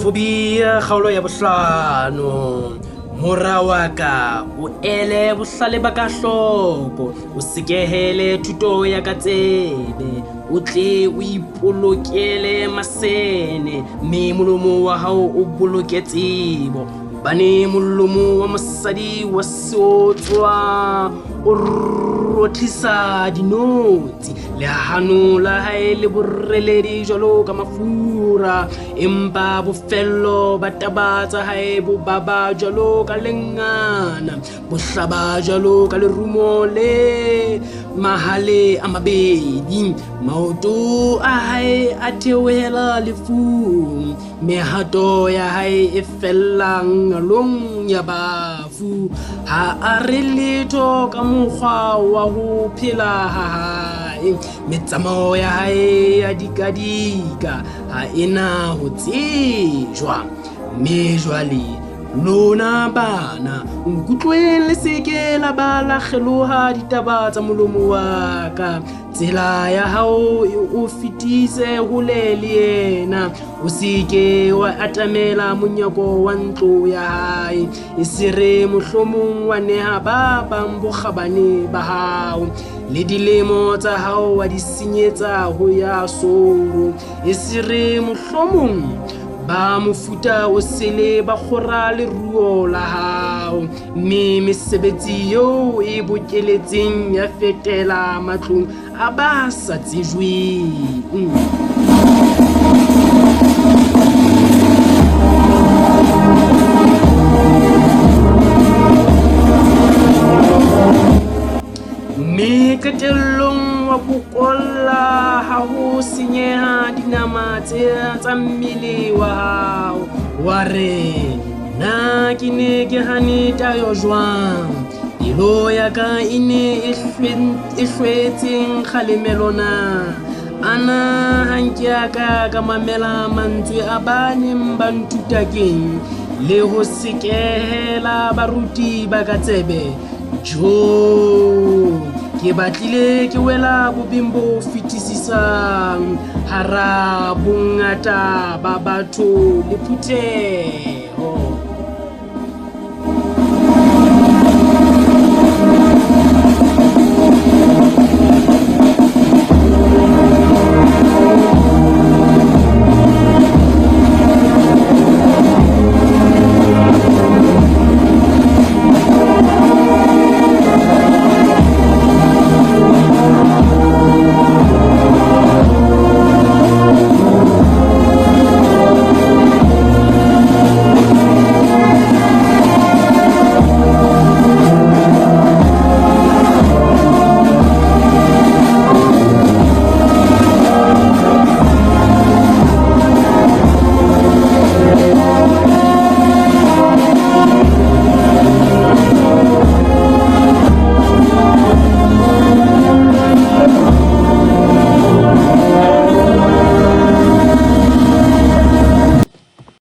Sofobia kgaolo ya bohlano. Mora wa ka, o ele bohlale ba ka hloko, o sekehele thuto ya ka tsebe, o tle o ipolokele masene, mme molomo wa hao o boloke tsebo. Hobane molomo wa mosadi wa seotswa o rothisa dinotshi, lehano la hae le boreledi jwalo ka mafura, empa bofello ba taba tsa hae bo baba jwalo ka lengana, bo hlaba jwalo ka lerumo le mahale a mabedi. Maoto a hae a theohela lefung, mehato ya hae e fella ngalong ya bafu. Ha a re letho ka mokgwa wa ho phela ha hae, metsamao ya hae ya dikadika ha e na ho tsejwa. Mme jwale lona bana, nkutlweng, le se ke la ba la kgeloha ditaba tsa molomo wa ka. Tsela ya hao e o fetise hole le yena, o se ke wa atamela monyako wa ntlo ya hae, e se re mohlomong wa neha ba bang bokgabane ba hao, le dilemo tsa hao wa di senyetsa ho ya soro, e se re mohlomong ba mofuta o sele ba kgora leruo la hao, mme mesebetsi eo e bokeletseng ya fetela matlong a ba sa tsejweng. Mme qetellong wa bokolla ha ho senyeha dinama tsa mmele wa hao, wa re, na ke ne ke hane tayo jwang? Pelo ya ka e ne e hlwetseng kgalemelo na? Ana ha nke a ka ka mamela mantswe a ba neng ba nthuta keng, le ho sekehela baruti ba ka tsebe? Jo, ke batlile ke wela bobeng bo fetisisang hara bongata ba batho le phutheho.